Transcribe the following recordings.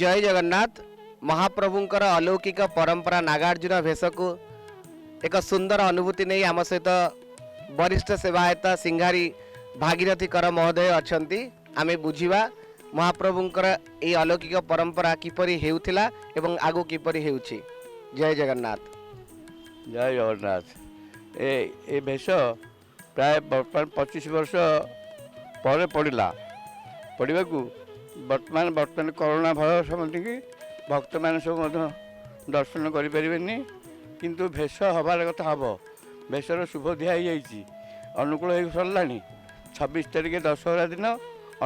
ଜୟ ଜଗନ୍ନାଥ। ମହାପ୍ରଭୁଙ୍କର ଅଲୌକିକ ପରମ୍ପରା ନାଗାର୍ଜୁନ ଭେଷକୁ ଏକ ସୁନ୍ଦର ଅନୁଭୂତି ନେଇ ଆମ ସହିତ ବରିଷ୍ଠ ସେବାୟତ ସିଂହାରୀ ଭାଗୀରଥୀ କର ମହୋଦୟ ଅଛନ୍ତି। ଆମେ ବୁଝିବା ମହାପ୍ରଭୁଙ୍କର ଏହି ଅଲୌକିକ ପରମ୍ପରା କିପରି ହେଉଥିଲା ଏବଂ ଆଗକୁ କିପରି ହେଉଛି। ଜୟ ଜଗନ୍ନାଥ। ଜୟ ଜଗନ୍ନାଥ। ଏ ଭେଷ ପ୍ରାୟ ବର୍ତ୍ତମାନ 25 ବର୍ଷ ପରେ ପଡ଼ିଲା। ପଡ଼ିବାକୁ ବର୍ତ୍ତମାନ ବର୍ତ୍ତମାନ କରୋନା ଭୟ ସମତିକି ଭକ୍ତମାନେ ସବୁ ମଧ୍ୟ ଦର୍ଶନ କରିପାରିବେନି। କିନ୍ତୁ ଭେଷ ହେବାର କଥା ହେବ। ଭେଷର ଶୁଭ ଦିଆ ହେଇଯାଇଛି, ଅନୁକୂଳ ହେଇ ସରିଲାଣି। 26 ତାରିଖ ଦଶହରା ଦିନ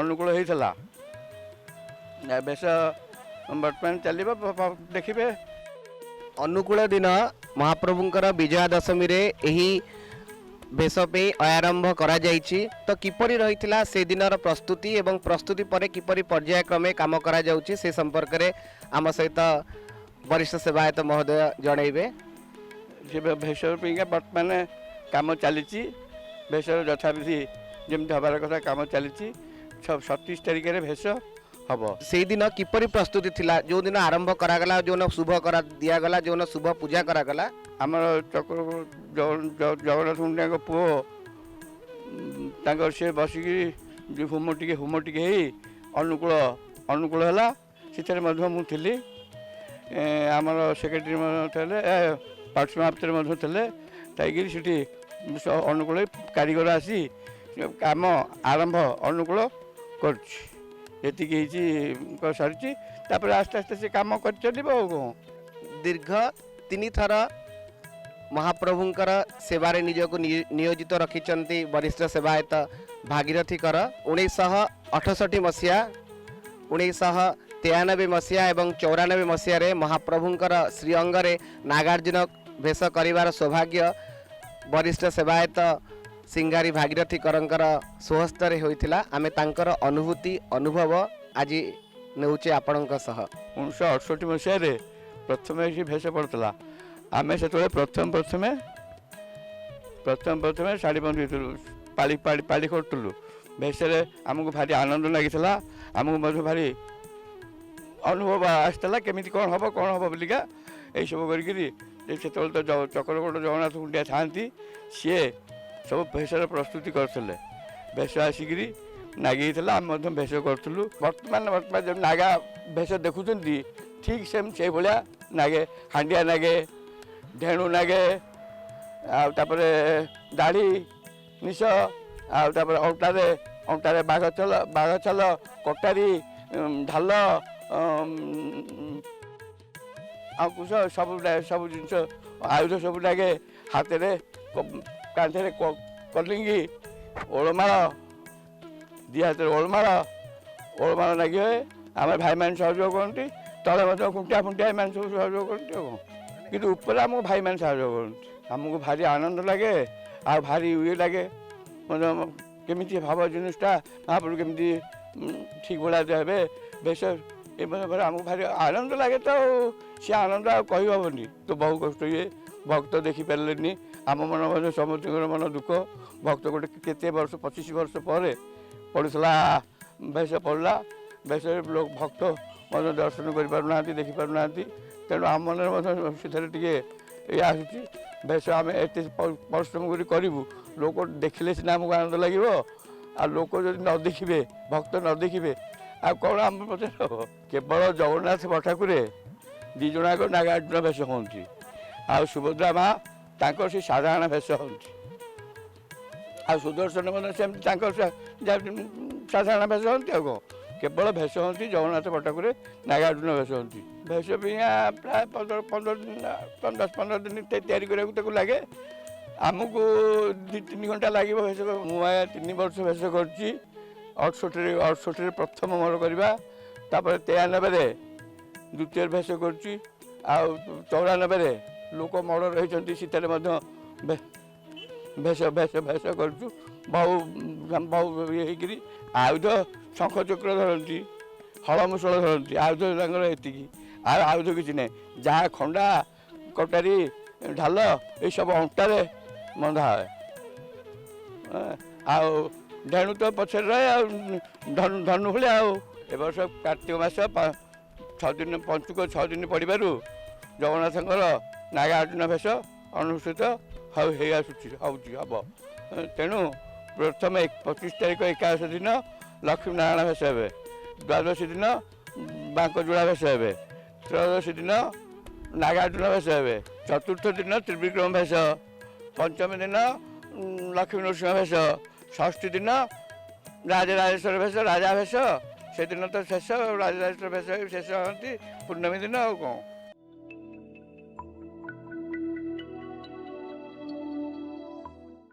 ଅନୁକୂଳ ହେଇଥିଲା। ବେଶ ବର୍ତ୍ତମାନ ଚାଲିବ, ଦେଖିବେ। ଅନୁକୂଳ ଦିନ ମହାପ୍ରଭୁଙ୍କର ବିଜୟା ଦଶମୀରେ ଏହି ବେଶ ପାଇଁ ଆରମ୍ଭ କରାଯାଇଛି। ତ କିପରି ରହିଥିଲା ସେ ଦିନର ପ୍ରସ୍ତୁତି ଏବଂ ପ୍ରସ୍ତୁତି ପରେ କିପରି ପର୍ଯ୍ୟାୟକ୍ରମେ କାମ କରାଯାଉଛି, ସେ ସମ୍ପର୍କରେ ଆମ ସହିତ ବରିଷ୍ଠ ସେବାୟତ ମହୋଦୟ ଜଣାଇବେ। ସେ ଭେଷ ପାଇଁକା ବର୍ତ୍ତମାନ କାମ ଚାଲିଛି। ଭେଷର ଯଥାବିଧି ଯେମିତି ହେବାର କଥା କାମ ଚାଲିଛି। 27 ତାରିଖରେ ଭେଷ ହେବ। ସେଇଦିନ କିପରି ପ୍ରସ୍ତୁତି ଥିଲା, ଯେଉଁଦିନ ଆରମ୍ଭ କରାଗଲା, ଯେଉଁଦିନ ଶୁଭ କରା ଦିଆଗଲା, ଯେଉଁଦିନ ଶୁଭ ପୂଜା କରାଗଲା? ଆମର ଚକ୍ର ଜଗନ୍ନାଥ ମୁଣ୍ଡିଆଙ୍କ ପୁଅ ତାଙ୍କର ସେ ବସିକି ଯେଉଁ ହୋମ ଟିକେ ହେଇ ଅନୁକୂଳ ହେଲା। ସେଥିରେ ମଧ୍ୟ ମୁଁ ଥିଲି। ଆମର ସେକ୍ରେଟାରୀ ମଧ୍ୟ ଥିଲେ, ପାର୍ଶ୍ୱ ମଧ୍ୟ ଥିଲେ। ଯାଇକିରି ସେଠି ଅନୁକୂଳ ହେଇ କାରିଗର ଆସି କାମ ଆରମ୍ଭ ଅନୁକୂଳ କରୁଛି। ଏତିକି ହେଇଛି, ସରିଛି। ତାପରେ ଆସ୍ତେ ଆସ୍ତେ ସେ କାମ କରି ଚାଲିବ ଆଉ କ'ଣ। ଦୀର୍ଘ ତିନିଥର ମହାପ୍ରଭୁଙ୍କର ସେବାରେ ନିଜକୁ ନିୟୋଜିତ ରଖିଛନ୍ତି ବରିଷ୍ଠ ସେବାୟତ ଭାଗୀରଥୀ କର। 1968 ମସିହା, 1993 ମସିହା ଏବଂ 94 ମସିହାରେ ମହାପ୍ରଭୁଙ୍କର ଶ୍ରୀଅଙ୍ଗରେ ନାଗାର୍ଜୁନ ଭେଷ କରିବାର ସୌଭାଗ୍ୟ ବରିଷ୍ଠ ସେବାୟତ ସିଂହାରୀ ଭାଗୀରଥୀ କରଙ୍କର ସ୍ୱହସ୍ତରେ ହୋଇଥିଲା। ଆମେ ତାଙ୍କର ଅନୁଭୂତି ଅନୁଭବ ଆଜି ନେଉଛେ ଆପଣଙ୍କ ସହ। 1968 ମସିହାରେ ପ୍ରଥମେ ଏଠି ଭେଷ ପଡ଼ୁଥିଲା। ଆମେ ସେତେବେଳେ ପ୍ରଥମେ ପ୍ରଥମେ ଶାଢ଼ୀ ପିନ୍ଧିଥିଲୁ, ପାଳି ପାଳି ପାଳି କରୁଥିଲୁ। ଭେଷରେ ଆମକୁ ଭାରି ଆନନ୍ଦ ଲାଗିଥିଲା। ଆମକୁ ମଧ୍ୟ ଭାରି ଅନୁଭବ ଆସିଥିଲା କେମିତି କ'ଣ ହେବ, କ'ଣ ହେବ ବୋଲିକା। ଏଇସବୁ କରିକିରି ଯେ ସେତେବେଳେ ତ ଚକ୍ରକୋଟ ଜଗନ୍ନାଥ ଖୁଣ୍ଟିଆ ଥାଆନ୍ତି, ସିଏ ସବୁ ଭେଷର ପ୍ରସ୍ତୁତି କରୁଥିଲେ। ଭେଷ ଆସିକିରି ନାଗିଥିଲା, ଆମେ ମଧ୍ୟ ଭେଷ କରୁଥିଲୁ। ବର୍ତ୍ତମାନ ଯେଉଁ ନାଗା ଭେଷ ଦେଖୁଛନ୍ତି, ଠିକ୍ ସେମ୍ ସେଇଭଳିଆ ନାଗେ। ହାଣ୍ଡିଆ ନାଗେ, ଢେଣୁ ନାଗେ, ଆଉ ତାପରେ ଦାଢ଼ି ନିଶ, ଆଉ ତାପରେ ଅଣ୍ଟାରେ ବାଘ ଛାଲ, କଟାରୀ, ଢାଲ, ଆଉ କୁଶ ସବୁ ସବୁ ଜିନିଷ ଆୟୁଧ ସବୁ ଲାଗେ। ହାତରେ କାନ୍ଧରେ କଲିଙ୍ଗି, ଓଳମାଳ, ଦି ହାତରେ ଓଳମାଳ ଲାଗି ହୁଏ। ଆମର ଭାଇମାନେ ସହଯୋଗ କରନ୍ତି। ତଳେ ମଧ୍ୟ ଖୁଣ୍ଟିଆ ଫୁଣ୍ଟିଆ ଏମାନେ ସବୁ ସହଯୋଗ କରନ୍ତି ଆଉ କ'ଣ। କିନ୍ତୁ ଉପରେ ଆମକୁ ଭାଇମାନେ ସହଯୋଗ କରନ୍ତି। ଆମକୁ ଭାରି ଆନନ୍ଦ ଲାଗେ ଆଉ ଭାରି ଇଏ ଲାଗେ ମଧ୍ୟ। କେମିତି ଭାବ ଜିନିଷଟା ମହାପ୍ରଭୁ କେମିତି ଠିକ୍ ଭଳିଆ ହେବେ ବେଶ ଏ ଆମକୁ ଭାରି ଆନନ୍ଦ ଲାଗେ। ତ ଆଉ ସେ ଆନନ୍ଦ ଆଉ କହିହେବନି। ତ ବହୁ କଷ୍ଟ ହୁଏ, ଭକ୍ତ ଦେଖିପାରିଲେନି। ଆମ ମନ ମଧ୍ୟ, ସମସ୍ତଙ୍କର ମନ ଦୁଃଖ। ଭକ୍ତ ଗୋଟେ କେତେ ବର୍ଷ, 25 ବର୍ଷ ପରେ ପଡ଼ୁଥିଲା, ବେଶ ପଡ଼ିଲା। ବେଶରେ ଲୋକ ଭକ୍ତ ମଧ୍ୟ ଦର୍ଶନ କରିପାରୁନାହାନ୍ତି, ଦେଖିପାରୁନାହାନ୍ତି। ତେଣୁ ଆମ ମନରେ ମଧ୍ୟ ସେଥିରେ ଟିକେ ଇଏ ଆସୁଛି। ବେଶ ଆମେ ଏତେ ପରିଶ୍ରମ କରି କରିବୁ, ଲୋକ ଦେଖିଲେ ସିନା ଆମକୁ ଆନନ୍ଦ ଲାଗିବ। ଆଉ ଲୋକ ଯଦି ନ ଦେଖିବେ, ଭକ୍ତ ନ ଦେଖିବେ, ଆଉ କ'ଣ ଆମ ପଛରେ ହେବ? କେବଳ ଜଗନ୍ନାଥ ବଠାକୁରେ ଦୁଇ ଜଣ ଯାକ ନାଗାର୍ଜୁନ ବେଶ ହୁଅନ୍ତି, ଆଉ ସୁଭଦ୍ରା ମା ତାଙ୍କର ସେ ସାଧାରଣ ବେଶ ହୁଅନ୍ତି। ଆଉ ସୁଦର୍ଶନ ମଧ୍ୟ ସେମିତି ତାଙ୍କର ସାଧାରଣ ବେଶ ହୁଅନ୍ତି। ଆଉ କ'ଣ, କେବଳ ଭେଷ ହୁଅନ୍ତି ଜଗନ୍ନାଥ ବଠାକୁରେ ନାଗାର୍ଜୁନ ବେଶ ହୁଅନ୍ତି। ଭେଷ ପାଇଁ ପ୍ରାୟ 15 ଦିନ, 10-15 ଦିନ ତିଆରି କରିବାକୁ ତାକୁ ଲାଗେ। ଆମକୁ 2-3 ଘଣ୍ଟା ଲାଗିବ ଭେଷ। ମୁଁ ଆଜ୍ଞା 3 ବର୍ଷ ଭେଷ କରୁଛି। 68ରେ ପ୍ରଥମ ମୋର କରିବା, ତାପରେ 93ରେ ଦ୍ୱିତୀୟରେ ଭେଷ କରୁଛି, ଆଉ 94ରେ ଲୋକ ମଡ଼ ରହିଛନ୍ତି, ସେଥିରେ ମଧ୍ୟ ଭେଷ ଭେଷ ଭେଷ କରୁଛୁ। ବହୁ ବହୁ ଇଏ ହେଇକିରି ଆୟୁଧ ଶଙ୍ଖ ଚକ୍ର ଧରନ୍ତି, ହଳ ମୁସଳ ଧରନ୍ତି। ଆୟୁଧ ତାଙ୍କର ଏତିକି, ଆଉ ଆୟୁଧ କିଛି ନାହିଁ। ଯାହା ଖଣ୍ଡା, କଟାରୀ, ଢାଲ ଏସବୁ ଅଣ୍ଟାରେ ବନ୍ଧା ହୁଏ। ଆଉ ଢେଣୁ ତ ପଛରେ ରହେ ଆଉ ଧନୁ ଭଳିଆ। ଆଉ ଏ ବର୍ଷ କାର୍ତ୍ତିକ ମାସ 6 ଦିନ ପଞ୍ଚୁକ 6 ଦିନ ପଡ଼ିବାରୁ ଜଗନ୍ନାଥଙ୍କର ନାଗାର୍ଜୁନ ବେଶ ଅନୁଷ୍ଠିତ ହେଇ ଆସୁଛି, ହେଉଛି, ହେବ। ତେଣୁ ପ୍ରଥମେ 25 ତାରିଖ ଏକାଦଶ ଦିନ ଲକ୍ଷ୍ମୀ ନାରାୟଣ ବେଶ ହେବେ। ଦ୍ୱାଦଶୀ ଦିନ ବାଙ୍କଚୂଡ଼ା ବେଶ ହେବେ। ତ୍ରୟୋଦଶୀ ଦିନ ନାଗାର୍ଜୁନ ବେଶ ହେବେ। ଚତୁର୍ଥ ଦିନ ତ୍ରିବିକ୍ରମ ବେଶ। ପଞ୍ଚମୀ ଦିନ ଲକ୍ଷ୍ମୀ ନୃସିଂହ ବେଶ। ଷଷ୍ଠୀ ଦିନ ରାଜରାଜେଶ୍ୱର ବେଶ, ରାଜା ବେଶ। ସେଦିନ ତ ଶେଷ, ରାଜରାଜେଶ୍ୱର ବେଶ ହେଇ ଶେଷ ହୁଅନ୍ତି ପୂର୍ଣ୍ଣମୀ ଦିନ। ଆଉ କ'ଣ?